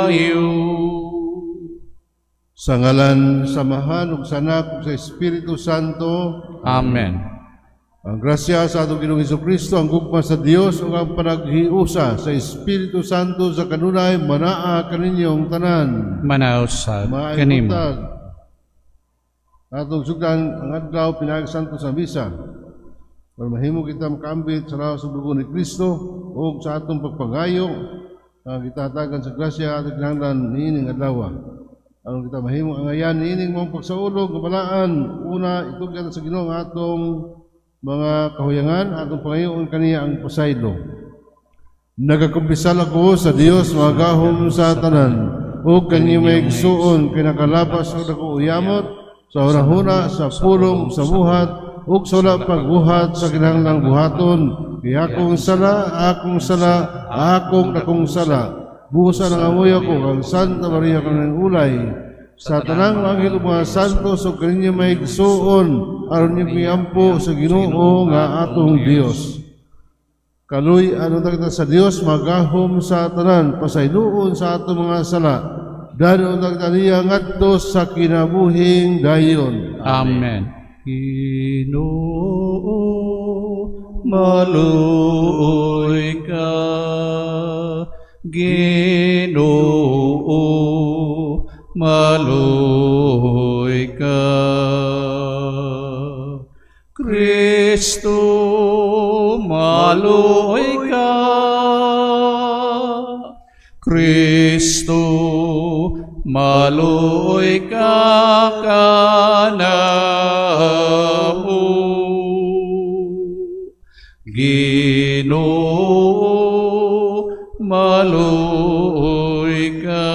Kaayo. Sa ngalan sa Amahan ug sa Anak ug sa Espiritu Santo. Amen. Ang grasya sa atong Ginoong Kristo, ang gugma sa Dios ug ang panaghiusa sa Espiritu Santo sa kanunay manaa kaninyong tanan. Manaad usab Maayong kanimo. Buntag. Atong sugdan ang adlaw pinaagi sa Santo sa misa. Aron mahimo kita makaambit sa lawas ug dugo ni Kristo ug sa atong pagpangayo nga kita hatagan sa grasya atong kinahanglan niining adlaw. Aron kita mahimo angayan niining maong pagsaulog nga balaan, una itugyan sa Ginoo ang atong mga kahuyangan, atong pangayoon kaniya ang pasaylo. Nagakumpisal ako sa Dios magahom sa tanan ug kaninyong mga igsuon kay nakalabas og dako yamot sa hunahuna, sa pulong, sa buhat ug sa wala pagbuhat sa kinahanglang buhaton. Kay akong sala, akong sala, akong dakong sala. Busa nangamuyo ko kang Santa Maria kanunayng ulay, sa tanang anghel ug mga santos ug kaninyo mga igsuon aron inyong iampo sa Ginoo nga atong Dios. Kaluy-an unta kita sa Dios magahom sa tanan, pasayloon sa atong mga sala. Dad-on unta kita niya ngadto sa kinabuhing dayon. Amen. Ginoo, maluoy ka. Ginoo, maluoy ka. Kristo, maluoy ka. Kristo, maluoy ka kanamo. Ginoo, maluoy ka.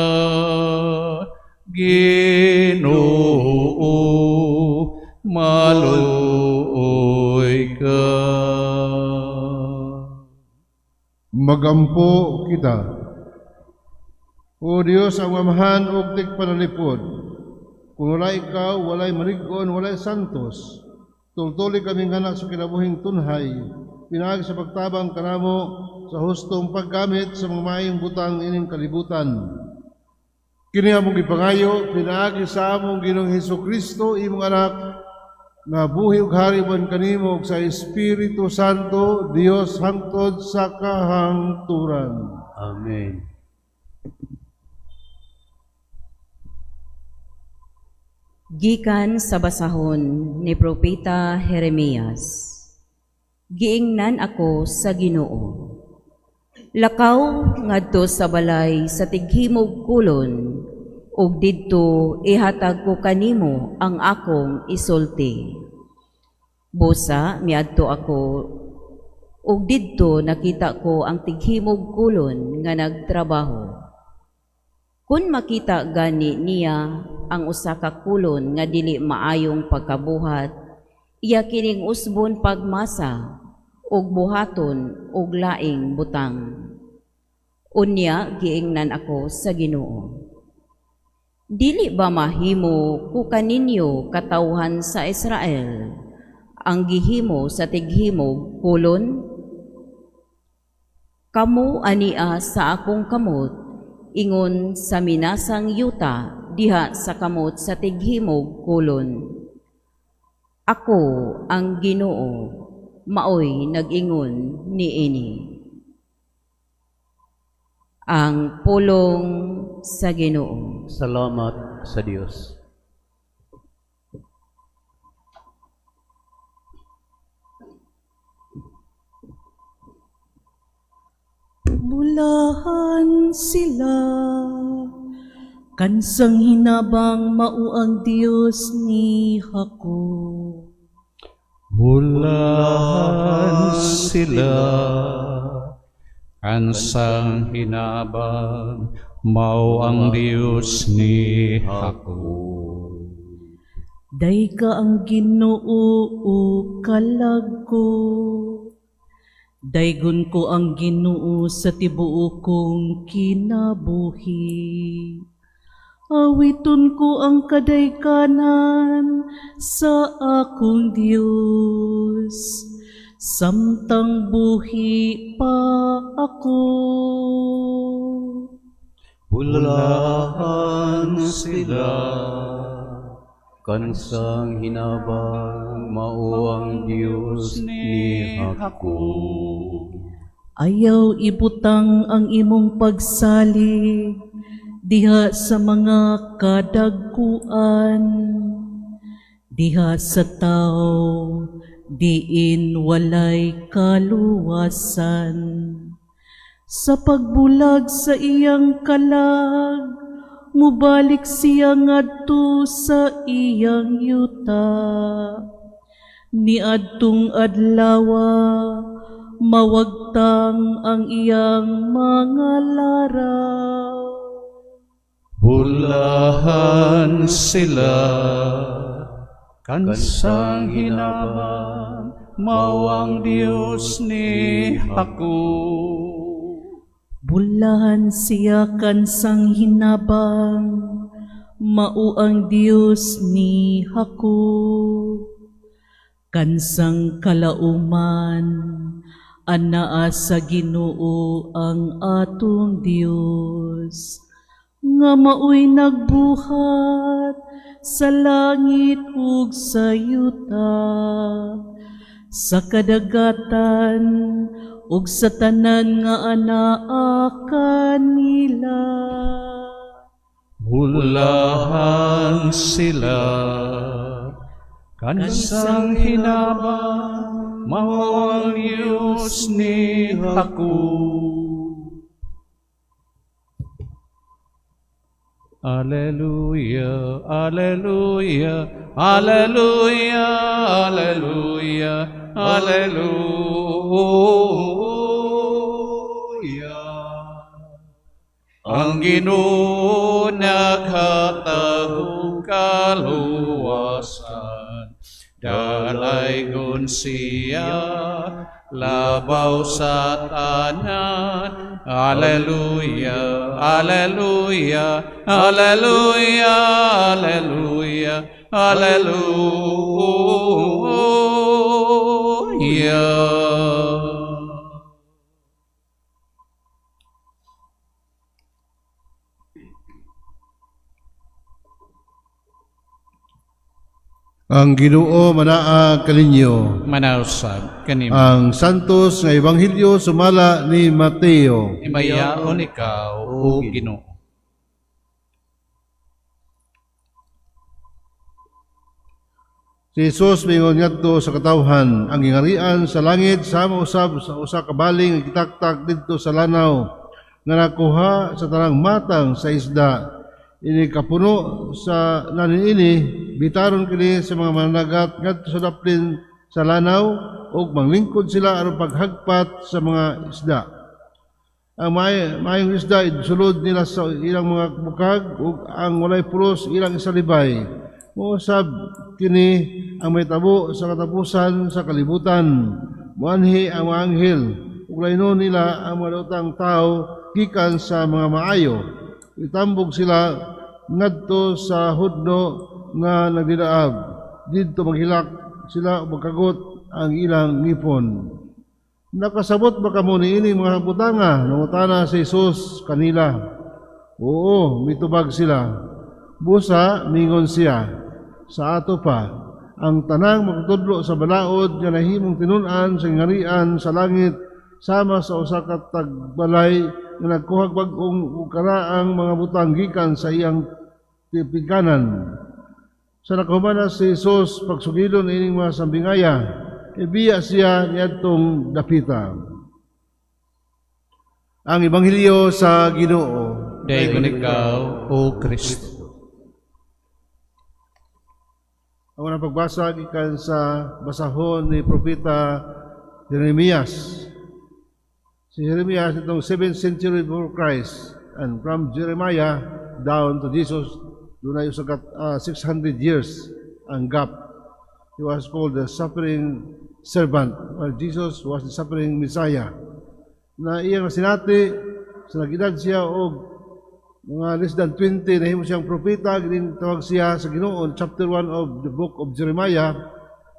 Ginoo, maluoy ka. Magampo kita. O Dios, ang Amahan ug tigpanalipod, kung wala ikaw, walay malig-on, walay santos. Tultuli kaming hana sa kinabuhing tunhay, pinaagi sa pagtabang kanamo sa hustong paggamit sa mga maayong butang ining kalibutan. Kini among gipangayo pinaagi sa among Ginoong Hesus Kristo, imong anak, nga buhi ug hari uban kanimo ug sa Espiritu Santo, Dios hangtod sa kahangturan. Amen. Gikan sa basahon ni Propeta Jeremias. Giingnan ako sa Ginoo. Lakaw ngadto sa balay sa tighimog kolon ug didto ihatag ko kanimo ang akong isulti. Busa miadto ako ug didto nakita ko ang tighimog kolon nga nagtrabaho. Kun makita gani niya ang usa ka kolon nga dili maayong pagkabuhat, iya kining usbon pagmasa ug buhaton og laing butang. Unya giingnan ako sa Ginoo. Dili ba mahimo ko kaninyo katawhan sa Israel ang gihimo sa tighimog kolon? Kamo ania sa akong kamot, ingon sa minasang yuta diha sa kamot sa tighimog kolon. Ako ang Ginoo, maoy nag-ingon niini. Ang pulong sa Ginoo. Salamat sa Dios. Mulahan sila, kansang hinabang mao ang Dios ni Jacob. Mulahan sila, kansang hinabang mao ang Dios ni Jacob. Dayga ang Ginoo o kalag ko. Daygon ko ang Ginoo sa tibuok kong kinabuhi. Awiton ko ang kadaykanan sa akong Dios, samtang buhi pa ako. Bulahan sila. Kansang hinabang mao ang Dios ni Jacob. Ayaw ibutang ang imong pagsalig diha sa mga kadagkuan, diha sa tao diin walay kaluwasan. Sa pagbulag sa iyang kalag, mubalik siya ngadto sa iyang yuta. Niadtong adlawa, mawagtang ang iyang mga laraw. Bulahan sila. Kansang hinabang mao ang Dios ni Jacob. Bulahan siya kansang hinabang, mao ang Dios ni Jacob. Kansang kalauman, anaa sa Ginoo ang atong Dios, nga maoy nagbuhat sa langit ug sa yuta, sa kadagatan ug sa tanan nga anaa kanila. Bulahan sila. Kansang hinabang mao ang Dios ni Jacob. Alleluia, alleluia, alleluia, alleluia, alleluia. Ang Ginoo naghatag kaluwasan, dalaygon siya labaw sa tanan. Alleluia, alleluia, alleluia, alleluia, alleluia. Ang Ginoo manaa kaninyo. Manausab kanimo. Ang Santos nga Ebanghelyo sumala ni Mateo. Himayaon ikaw, o Ginoo. Si Jesus mingon ngadto sa katawhan, ang gingarian sa langit sama usab sa usa ka baling nga gitaktak didto sa lanaw nga nakuha sa tanang matang sa isda. Ini kapuno sa nanin ini, bitaron kini sa mga mananagat ngadto sa daplin sa lanaw ug manglingkod sila aron paghagpat sa mga isda. Ang maayong isda isulod nila sa ilang mga bukag ug ang walay pulos ilang isalibay. Mousab kini ang mahitabo sa katapusan sa kalibutan. Moanhi ang mga anghel ug lahinon nila ang mga daotang tawo gikan sa mga maayo. Itambog sila ngadto sa hudno nga nagdilaab. Didto maghilak sila ug magkagot ang ilang ngipon. Nakasabot ba kamo niini mga butanga? Nangutana si Jesus kanila. Oo, mitubag sila. Busa mingon siya, sa ato pa ang tanang magtudlo sa balaod nga nahimong tinun-an sa ngarian sa langit sama sa usa ka tagbalay nga nagkuhag bag-ong ug karaang mga butang gikan sa iyang tipigkanan. Sa nakahuman si Jesus pagsugilon ining mga sambingaya, ibiya siya niadtong dapita. Ang Ebanghelyo sa Ginoo. Daygon ikaw, O Kristo. Ang unang pagbasa gikan sa basahon ni Propeta Jeremias. Si Jeremias itong 7th century before Christ, and from Jeremiah down to Jesus, dunay usa ka 600 years ang gap. He was called the suffering servant, while Jesus was the suffering Messiah. Na iyang sinati sa nag-edad siya og mga less than 20, nahimo siyang propeta, tawag siya sa Ginoo, chapter 1 of the book of Jeremiah,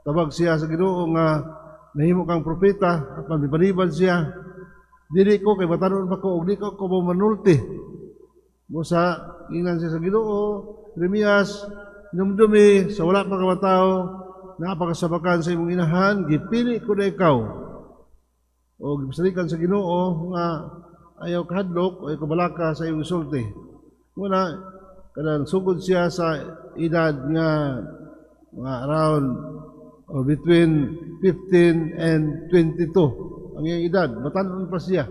tawag siya sa Ginoo nga nahimo kang propeta, apan mipaniban siya. Dili ko kay batanon pa ko og di ko manulti. Busa, ingnan siya sa Ginoo, "Jeremias, hinumdumi sa wala pa ka matawo, naa pa ka sa bakan sa imong inahan, gipili ko na ikaw." O gipasalikan sa Ginoo nga ayaw kahadlok o ayaw kabalaka sa imong sulti. Muna, kanang sugod siya sa edad nga mga around or between 15 and 22 ang iyang edad. Batanon pa siya.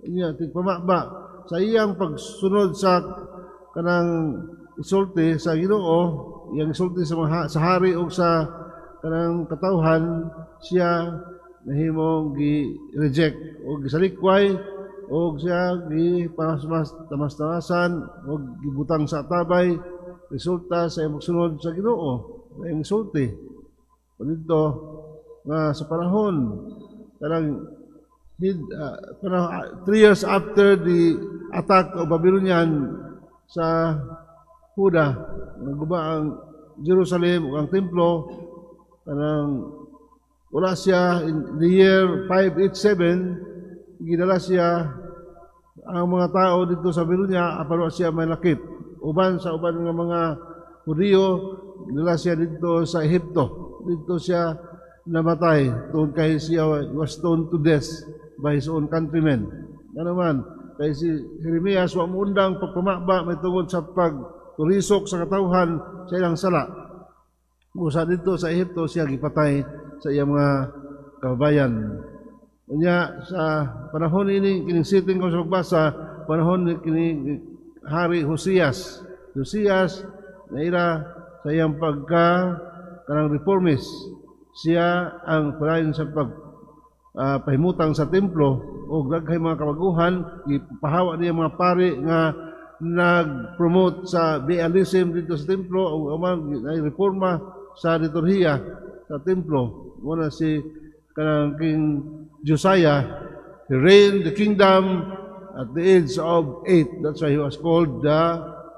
Iya, tigpamaba sa iyang pagsunod sa kanang isulti sa Ginoo, iyang isulti sa mga sa hari o sa kanang katawhan, siya nahimong gi-reject o gisalikway o siya gi tamas-tamasan o gibutang sa tabay, resulta sa iyang pagsunod sa Ginoo, sa iyang isulti. O dito nga sa panahon kanang 3 years after the attack of Babylonian sa Juda, naguba ang Jerusalem ug ang templo, kanang wala siya in the year 587, gidala siya ang mga tao dito sa Babylonia apan wa siya may lakip. Uban sa uban nga mga Hudiyo, gidala siya dito sa Ehipto. Dito siya namatay tungod kay siya was stoned to death by his own countrymen. Ano man, kay si Jeremias wa moundang pagpamaba may tungod sa pagturisok sa katawhan sa ilang sala. Busa dito sa Ehipto siya gipatay sa iyang mga kababayan. Unya sa panahon ini kining sitting ko sa pagbasa, panahon ni kini Hari Josias. Josias naira sa iyang pagka kanang reformist. Siya ang palayon sa pag pahimutang sa templo o daghay mga kabaguhan, gipahawa niya mga pari nga nag-promote sa Baalism dito sa templo o amang reforma sa liturhiya sa templo. Muna si kanang King Josiah, he reigned the kingdom at the age of 8. That's why he was called the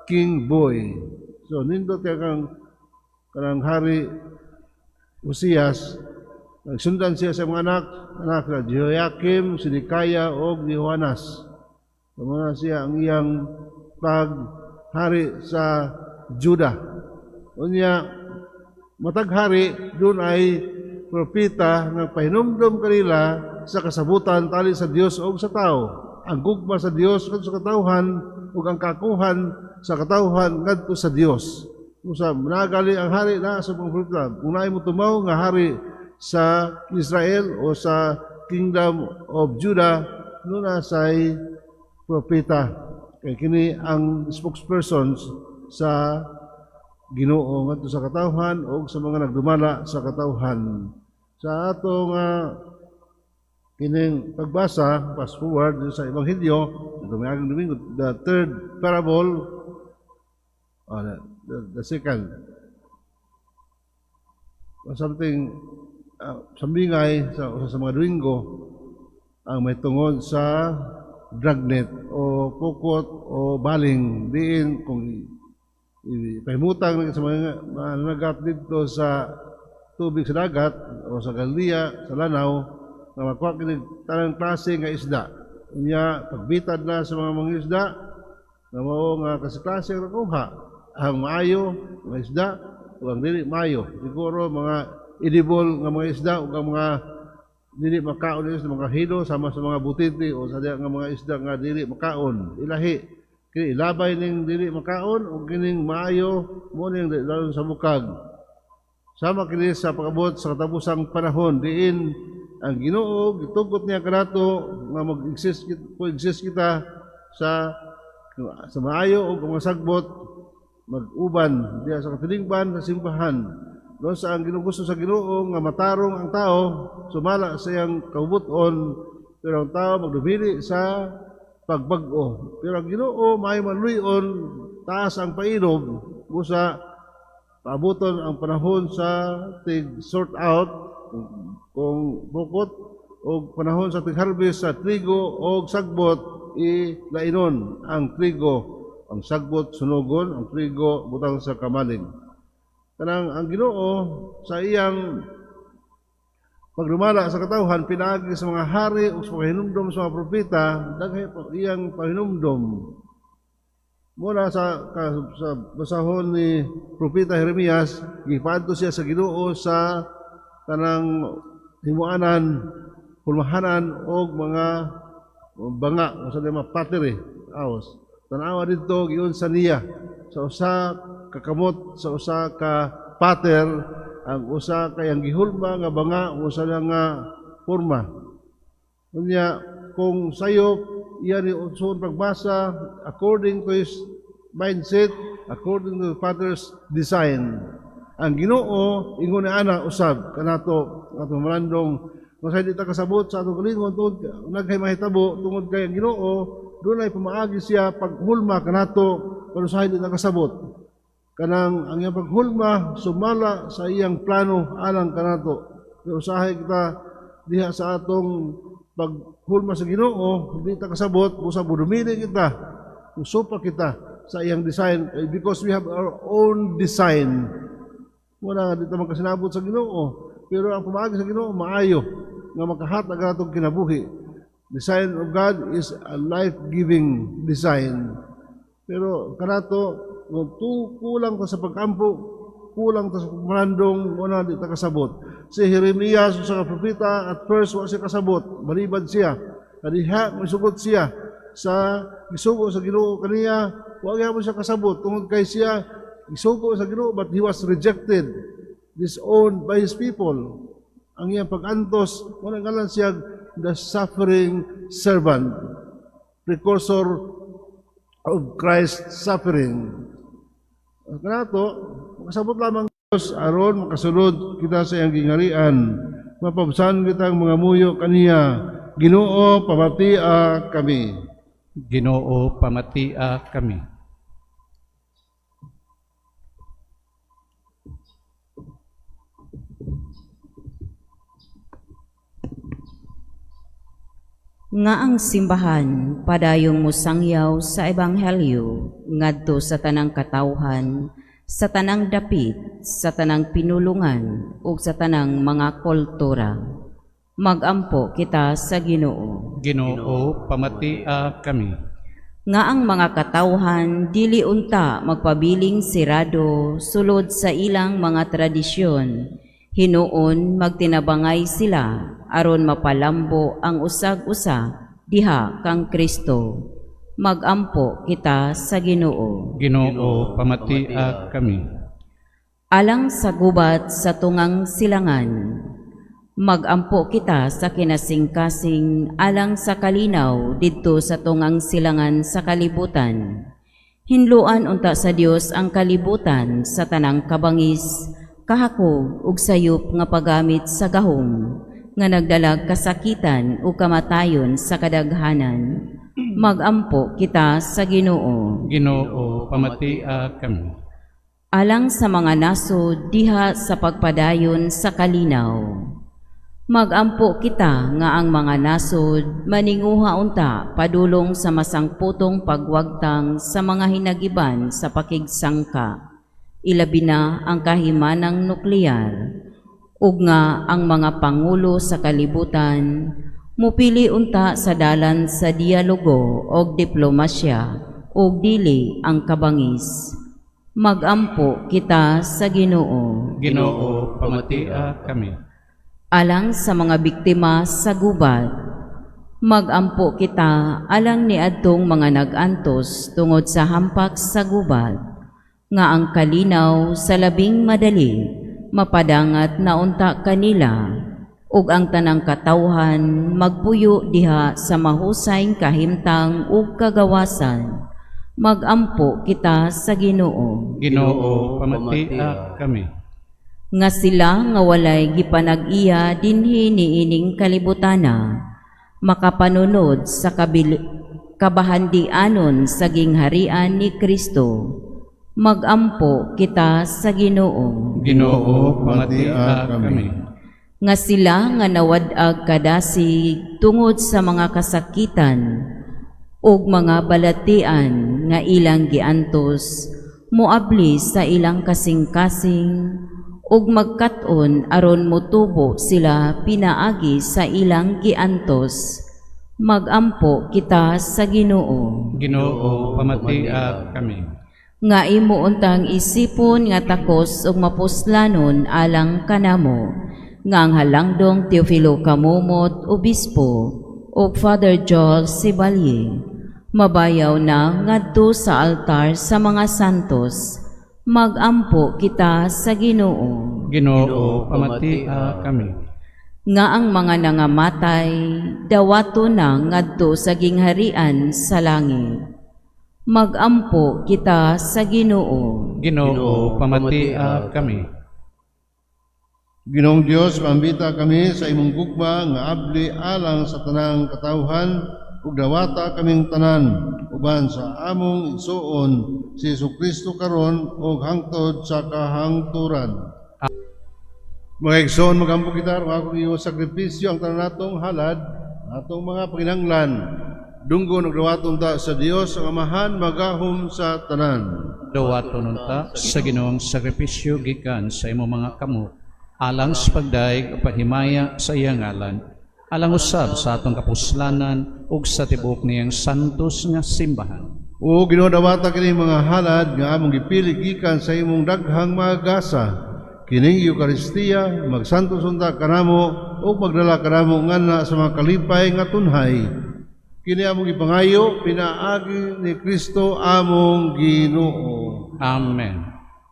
King Boy. So nindot kay kang kanang Hari Josias, nagsundan siya sa mga anak, anak na Jehoiakim, Zedekiah o Jehoanas. Muna siya ang iyang paghari sa Juda. Unya, matag hari doon ay propeta nga pahinumdom kanila sa kasabutan tali sa Dios o sa tao. Ang gugma sa Dios ngadto sa katawhan ug ang kakuhan sa katawhan ngadto sa Dios. Usa nagali ang hari na sa mga propeta. Kung naay mo tumaw nga hari sa Israel o sa Kingdom of Judah, nuna say propeta. Kay kini ang spokespersons sa Ginoo ngadto sa katawhan o sa mga nagdumala sa katawhan. Sa atong kining pagbasa, fast forward sa Ebanghelyo, itong Domingo, the third parable, the second, something sambingay sa mga Domingo, ang may tungod sa dragnet o pukot o baling diin kung ipahimutang sa mga nagat dito sa tubig sa dagat o sa Galilea, sa Lanaw, nga makuha kini tanang klase nga isda. Unya pagbitad na sa mga isda nga mao nga kasi klase ang nakuha. Ang maayo mga isda ug ang dili maayo. Siguro mga edible nga mga isda ug ang mga dili makaon is mga hilo sama sa mga butiti o sa nga mga isda nga dili makaon. Ilahi kini ilabay ning dili makaon ug kining maayo mo ning dalon sa bukag. Sama kini sa pag-abot sa katapusang panahon diin ang Ginoo gitugot niya kanato nga mag-exist, coexist kita sa maayo ug mga sagbot, mag-uban diya sa katilingban sa simbahan. Doon sa ang ginugusto sa Ginoo nga matarong ang tao sumala sa iyang kaubuton, pero ang tao magdumili sa pagbag-o. Pero ang Ginoo may maluyon, taas ang pailob, busa paabuton ang panahon sa tig sort out kung bukot o panahon sa tig harvest sa trigo o sagbot, ilainon ang trigo, ang sagbot sunugon, ang trigo butang sa kamalig. Kanang ang Ginoo sa iyang pagdumala sa katawhan pinaagi sa mga hari o sa pahinumdom sa mga propeta, daghay pa iyang pahinumdom. Muna sa basahon ni Propeta Jeremias, gipadto siya sa Ginoo sa kanang himuanan, hulmahanan og mga banga, o sa mga pottery house. Tanawa dito, giunsa niya sa usa ka kamot, sa usa ka potter, ang usa kay ang gihulma nga banga, usa na nga forma. Unya, kung sayop, iya ni uson pagbasa according to his mindset, according to the potter's design. Ang Ginoo ingon ni ana usab kanato atong malandong kung sa di ta kasabot sa atong kalingon tungod naghay mahitabo tungod kay ang Ginoo dunay pamaagi siya paghulma kanato, pero sa di ta kasabot kanang ang iyang paghulma sumala sa iyang plano alang kanato. Pero usahay kita diha sa atong paghulma sa Ginoo, di ta kasabot, busa budumili kita, usupa kita sa iyang design because we have our own design. Wala di ta magkasinabot sa Ginoo, pero ang pamaagi sa Ginoo maayo nga makahatag atong kinabuhi. Design of God is a life-giving design. Pero kanato kulang ta sa pagkampo, kulang ta sa pagmalandong, wala di ta kasabot. Si Jeremias sa propeta, at first wa siya kasabot, balibad siya. Kadiha misugot siya sa gisugo sa Ginoo kaniya, wa gyapon siya kasabot tungod kay siya gisugo sa Ginoo, but he was rejected, disowned by his people. Ang iyang pag-antos, wala ngalan siya the suffering servant, precursor of Christ's suffering. Kanato, makasabot lamang Diyos aron makasulod kita sa iyang gingarian. Mapabsan kita ang mga muyo kaniya. Ginoo, pamatia kami. Ginoo, pamatia kami. Nga ang simbahan padayong mosangyaw sa ebanghelyo ngadto sa tanang katawhan, sa tanang dapit, sa tanang pinulungan ug sa tanang mga kultura. Magampo kita sa Ginoo. Ginoo, pamatia kami. Nga ang mga katawhan dili unta magpabiling sirado sulod sa ilang mga tradisyon, hinuon magtinabangay sila aron mapalambo ang usag-usa diha kang Kristo. Magampo kita sa Ginoo. Ginoo, pamatia kami. Alang sa gubat sa tungang silangan, magampo kita sa kinasingkasing alang sa kalinaw didto sa tungang silangan sa kalibutan. Hinluan unta sa Dios ang kalibutan sa tanang kabangis, kahakog ug sayop nga paggamit sa gahom nga nagdalag kasakitan ug kamatayon sa kadaghanan. Magampo kita sa Ginoo. Ginoo, pamatia kami. Alang sa mga nasod diha sa pagpadayon sa kalinaw, magampo kita nga ang mga nasod maninguha unta padulong sa masangputong pagwagtang sa mga hinagiban sa pakigsangka, ilabi na ang kahimanang nuklear, ug nga ang mga pangulo sa kalibutan mupili unta sa dalan sa dialogo og diplomasya ug dili ang kabangis. Magampo kita sa Ginoo. Ginoo, pamatia kami. Alang sa mga biktima sa gubat, magampo kita alang niadtong mga nag-antos tungod sa hampak sa gubat, nga ang kalinaw sa labing madali mapadangat na unta kanila, ug ang tanang katawhan magpuyo diha sa mahusay kahimtang ug kagawasan. Magampo kita sa Ginoo. Ginoo, pamatia kami. Nga sila nga walay gipanag-iya dinhi niining kalibutana, makapanunod sa kabahandianon sa gingharian ni Kristo. Magampo kita sa Ginoo. Ginoo, pamatia kami. Nga sila nga nawad-ag kadasig tungod sa mga kasakitan ug mga balatian nga ilang giantos, moabli sa ilang kasing-kasing ug magkat-on aron motubo sila pinaagi sa ilang giantos. Magampo kita sa Ginoo. Ginoo, pamatia kami. Nga imo untang isipon nga takos ug mapuslanon alang kanamo, nga ang halangdong Teofilo Camomot, Obispo, ug Father Joel Sibalye, mabayaw na ngadto sa altar sa mga santos. Magampo kita sa Ginoo. Ginoo, pamatia kami. Nga ang mga nangamatay dawato na ngadto sa gingharian sa langit. Magampo kita sa Ginoo. Ginoo, pamatia kami. Ginoong Dios, paambita kami sa imong gugma nga abli alang sa tanang katawhan ug dawata kaming tanan uban sa among igsuon si Hesukristo karon ug hangtod sa kahangturan. Mga igsoon, magampo kita aron akong iyong sakripisyo ang tanan natong halad, atong mga panginahanglan. Dunggon ug dawaton ta sa Dios ang Amahan magahom sa tanan. Dawaton unta sa Ginoong sakripisyo gikan sa imong mga kamot, alang sa pagdayeg ug paghimaya sa iyang ngalan, alang usab sa atong kapuslanan ug sa tibuok niyang santos nga simbahan. O Ginoo, dawata kini mga halad nga among gipili gikan sa imong daghang mga gasa. Kining Eukaristiya magsantos unta kanamo ug magdala kanamo nganha sa mga kalipay nga tunhay. Kini among gipangayo pinaagi ni Kristo among Ginoo. Amen.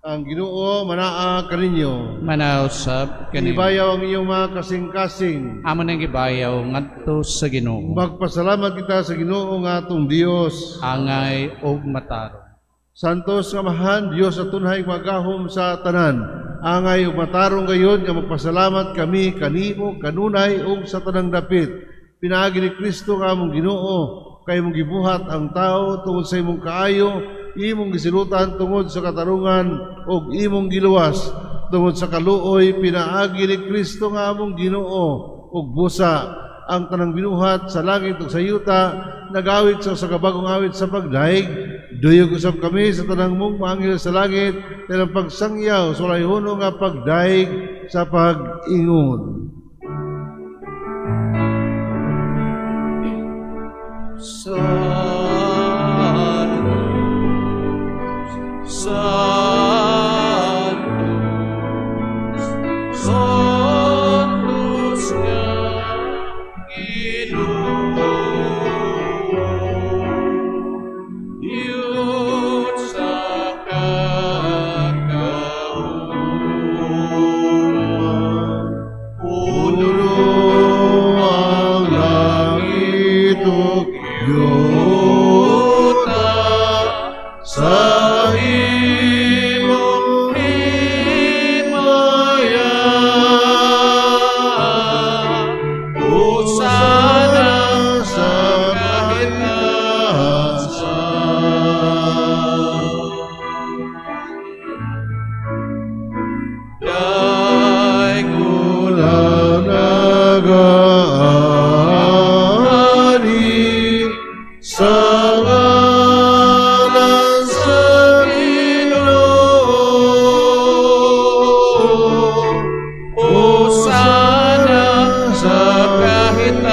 Ang Ginoo manaa kaninyo. Manausab kanimo. Ibayaw ang inyong mga kasing-kasing. Amo nang gibayaw ngadto sa Ginoo. Magpasalamat kita sa Ginoo nga atong Dios. Angay ug matarong. Santos nga Amahan, Dios sa tunhay magahom sa tanan. Angay ug matarong gayon nga magpasalamat kami kanimo kanunay ug sa tanang dapit. Pinaagi ni Kristo nga among Ginoo, kay imong gibuhat ang tao tungod sa imong kaayo, imong gisilutan tungod sa katarungan ug imong giluwas tungod sa kaluoy pinaagi ni Kristo nga among Ginoo. Ug busa ang tanang binuhat sa langit ug sa yuta nagawit sa kabagong awit sa pagdaig. Duyog usab kami sa tanang mong maanghel sa langit sa pagsangyaw sa walay hunong nga pagdaig sa pag-ingon. Santo, Santo, Santos nga Ginoo, Dios sa kakauman, Puno ang langit ug yuta sa imong himaya. Hosana sa kahitasan. Daigula Nagaani sa ngalan sa Ginoo. Hosana sa kahitasan.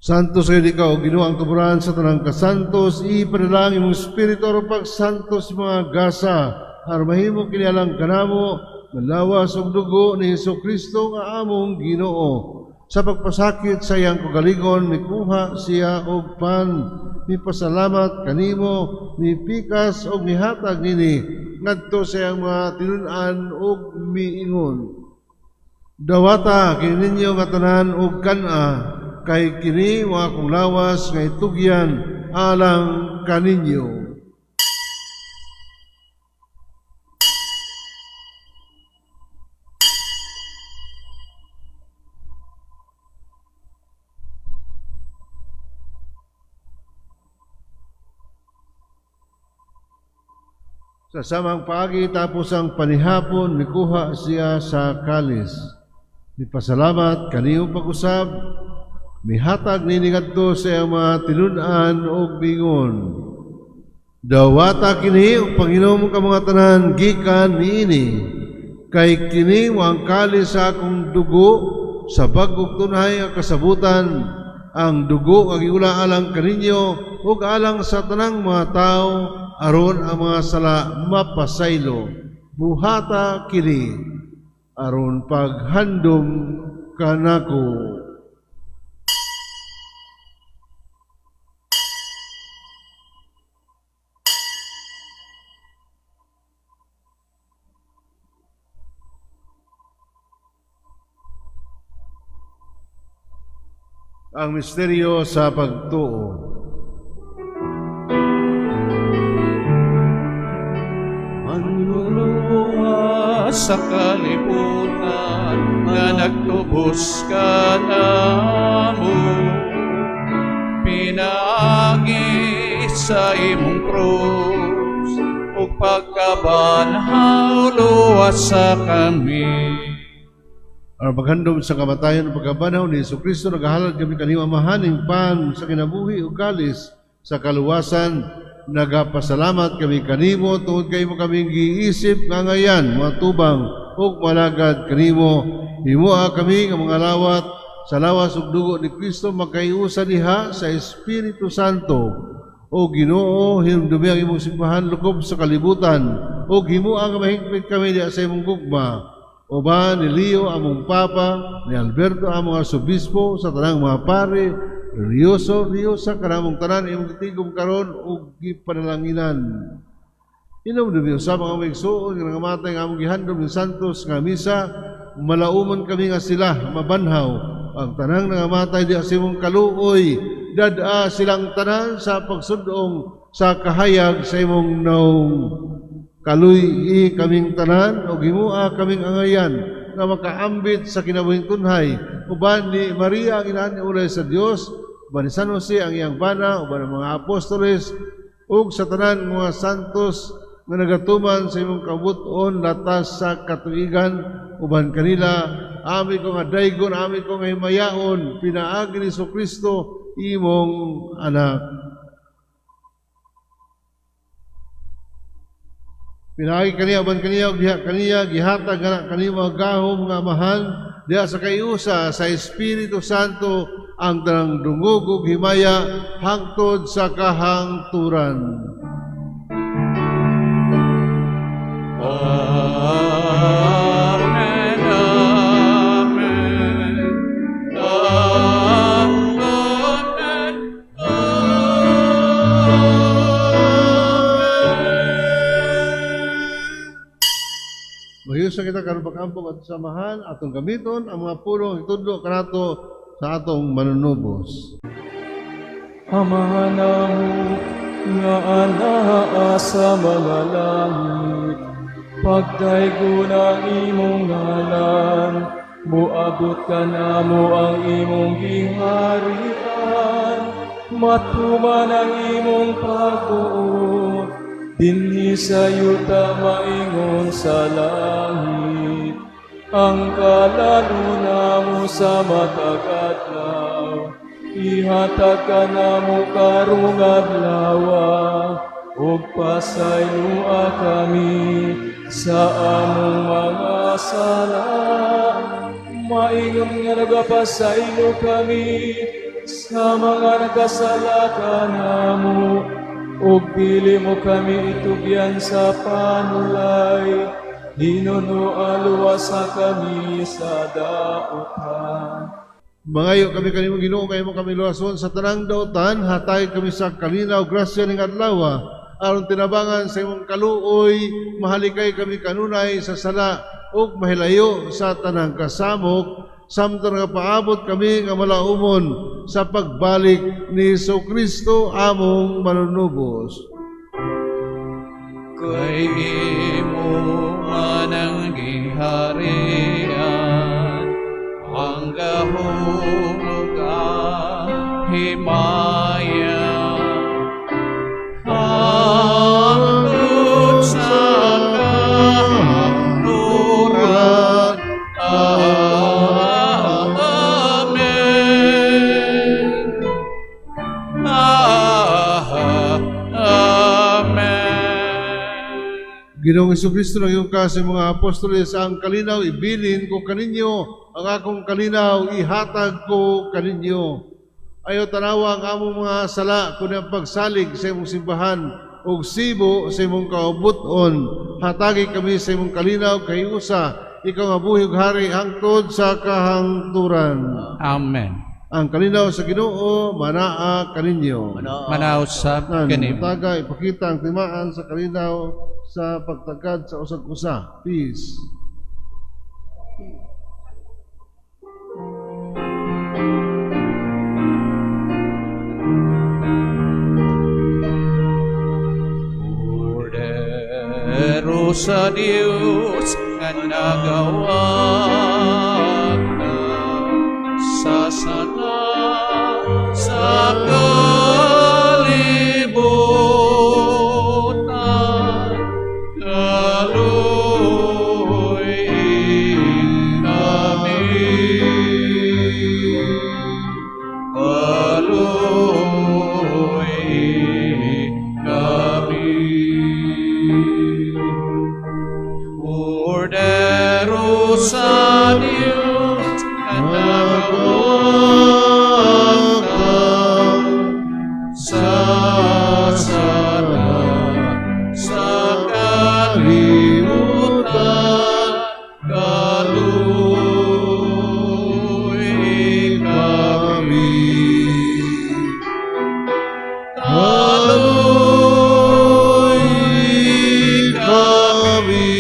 Santos kay ikaw, Ginoo ang tuburan sa tanang kasantos, ipadala ang imong espiritu aron pagsantos mga gasa, aron mahimo kini alang kanamo, nga lawas ug dugo ni Hesukristo nga among Ginoo. Sa pagpasakit sa iyang kagalingon, mikuha siya og pan, mipasalamat kanimo, mipikas og mihatag nini ngadto sa iyang mga tinun-an og miingon. Dawata kini ninyo nga tanan og kan-a, kay kini wa akong lawas nga itugyan alang kaninyo. Sa samang paagi tapos ang panihapon, mikuha siya sa kalis. Mipasalamat kaniyo pag-usab, mihatag nini ngadto sa iyang mga tinun-an og mingon. Dawata kini ug panginom ka mga tanan gikan niini, kay kini moang kalis sa akong dugo sa bag-ong tunhay nga kasabutan, ang dugo nga giula alang kaninyo ug alang sa tanang mga tawo aron ang mga sala mapasaylo. Buhata kini aron paghandom kanako. Ang misteryo sa pagtuo. Manluluwas sa kalibutan nga nagtubos kanamo pinaagi sa imong krus ug pagkabanhaw, luwasa kami. Ang paghandom sa kamatayon ug pagkabanhaw ni Hesus Kristo, nagahalad kami kanimo, Amahan, ning pan sa kinabuhi ug kalis sa kaluwasan. Nagapasalamat kami kanimo tungod kay imo kaming giisip nga angayan, mga tubang ug malagad kanimo. Himoa kami nga mga lawat sa lawas ug dugo ni Kristo magkaiusa diha sa Espiritu Santo. O Ginoo, hinumdumi ang imong simbahan lukob sa kalibutan ug himoa nga mahigpit kami diha sa imong gugma. Uban ni Leo among Papa, ni Alberto among Arsobispo, sa tanang mga pare, relihiyoso, relihiyosa, kanamong tanan imong gitigom karon ug gipanalanginan. Hinumdumi usab ang among igsuon nga nangamatay nga among gihandom ning santos nga misa, malaumon kami nga sila mabanhaw. Ang tanang nangamatay diha sa imong kaluoy, dad-a silang tanan sa pagsudong sa kahayag sa imong naong. Kaluy-i kaming tanan ug himoa kaming angayan nga makaambit sa kinabuhing tunhay. Uban ni Maria ang inahan ni ulay sa Dios, uban ni San Jose ang iyang bana, uban ang mga apostoles ug sa tanan mga santos nga nagatuman sa imong kabut-on latas sa katuigan, uban kanila ami ko nga daygon, ami ko nga himayaon, pinaagi ni Kristo imong anak. Pinaagi kaniya uban kaniya ug diha kaniya gihatag nga kanimo ang gahom nga Amahan diha sa kaiusa sa Espiritu Santo ang tanang dungog ug himaya hangtod sa kahangturan. Amen. Amen. Amen. Amen. Mahiyusa kita karon pag-ampo at samahan atong gamiton ang mga pulong itudlo kanato sa atong manunubos. Amahan namo nga anaa sa mga langit, pagdaygon ang imong ngalan, moabot kanamo ang imong giharian, matuman ang imong pagbuot, dinhi sa yuta maingon sa langit. Ang kalaluna namo sa matag adlaw, ihatag kanamo karong adlawa, ug pasayloa kami sa among mga sala, maingon nga nagapasaylo kami sa mga nagkasala kanamo, ug dili mo kami itugyan sa panulay, hinunoa luwasa kami sa dautan. Mangayo kami kanimo Ginoo kay imo kami luwason sa tanang dautan, hatag kami sa kalinaw grasya ning adlaw, aron tinabangan sa imong kaluoy, mahalikay kami kanunay sa sala ug mahilayo sa tanang kasamok, samtang nagapaabot kami nga malaumon sa pagbalik ni Kristo among manunubos. Kay imo man ang giharian, ang gahom ug ang himaya, hangtod sa kahangturan. Amen. Amen. Ginoong Kristo, nag ka sa mga apostoles, ang kalinaw ibilin ko kaninyo, ang akong kalinaw ihatag ko kaninyo. Ayaw tanawa ang among mga sala kundi ang pagsalig sa imong simbahan ug sibo sa imong kaubuton. Hatagi kami sa imong kalinaw kahiusa, ikaw nga buhi ug hari hangtod sa kahangturan. Amen. Ang kalinaw sa Ginoo manaa kaninyo. Manaa usab Nan, kanimo. Taga, ipakita ang timaan sa kalinaw sa pagtagad sa usag usa. Peace. Kordero sa Dios nga nagawag na sa sala sa kalibutan, kaluoy kami, kaluoy kami. Kordero sa Dios nga nagawag sa sala sa kalibutan, kaluoy kami, kaluoy kami.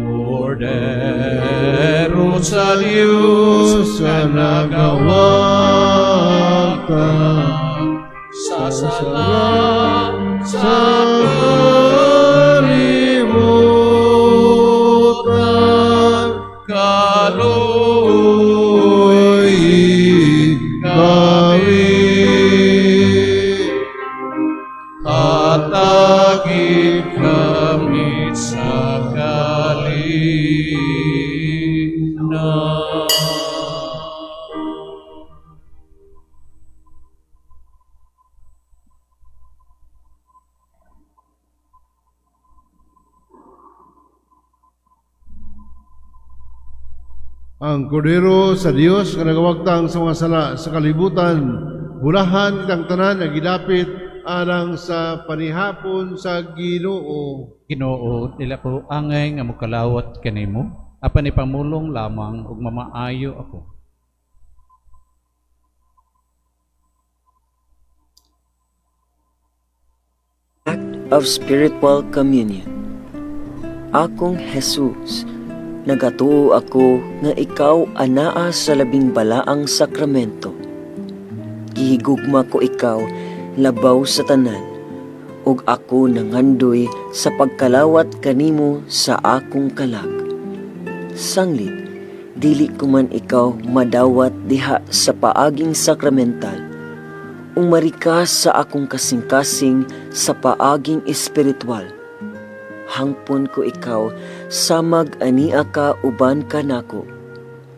Kordero sa Dios Sa nga nagawag sa sala sa kalibutan, kaluoy kami. Hatagi kami sa kalinaw. Ang Kordero sa Dios nga nagawagtang sa mga sala sa kalibutan, bulahan kitang tanan nga gidapit alang sa panihapon sa Ginoo. Ginoo, dili ko angay nga mokalawat kanimo, apan ipamulong lamang ug mamaayo ako. Act of Spiritual Communion. Akong Jesus, nagatuo ako nga ikaw anaa sa labing balaang sakramento. Gihigugma ko ikaw labaw sa tanan, ug ako nangandoy sa pagkalawat kanimo sa akong kalag. Sanglit, dili ko man ikaw madawat diha sa paaging sakramental, umari ka sa akong kasing-kasing sa paaging espiritual. Hangpon ko ikaw samag ania ka uban kanako,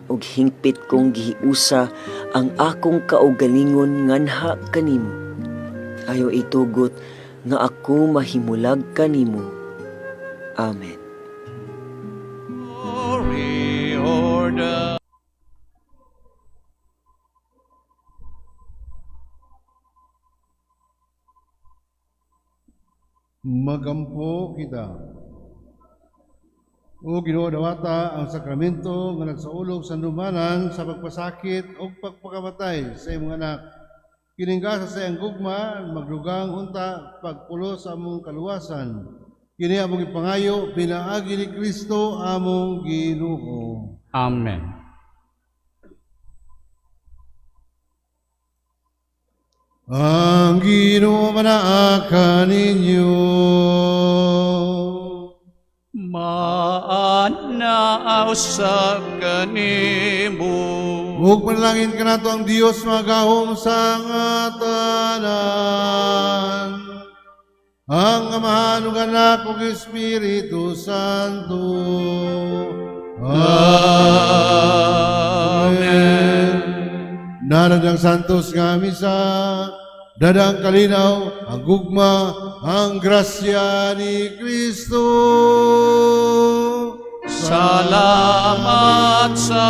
ug hingpit kong gihiusa ang akong kaugalingon nganha kanimo. Ayaw itugot nga ako mahimulag kanimo. Amen. Glory order. Magampo kita. O Ginoo, dawata ang sakramento nga nagsaulog sa handumanan sa pagpasakit ug pagpakamatay sa imong anak. Kining gasa sa iyang gugma magdugang unta pagpulos sa among kaluwasan. Kini among ipangayo pinaagi ni Kristo among Ginoo. Amen. Ang Ginoo manaa kaninyo. Maanaa usab kanimo. Ug panalangin kanato ang Dios magahom sa nga tanan. Ang Amahan ug Anak ug Espiritu Santo. Amen. Narad ang santos nga misa, Dada ang kalinaw, ang gugma, ang grasya ni Kristo. Salamat sa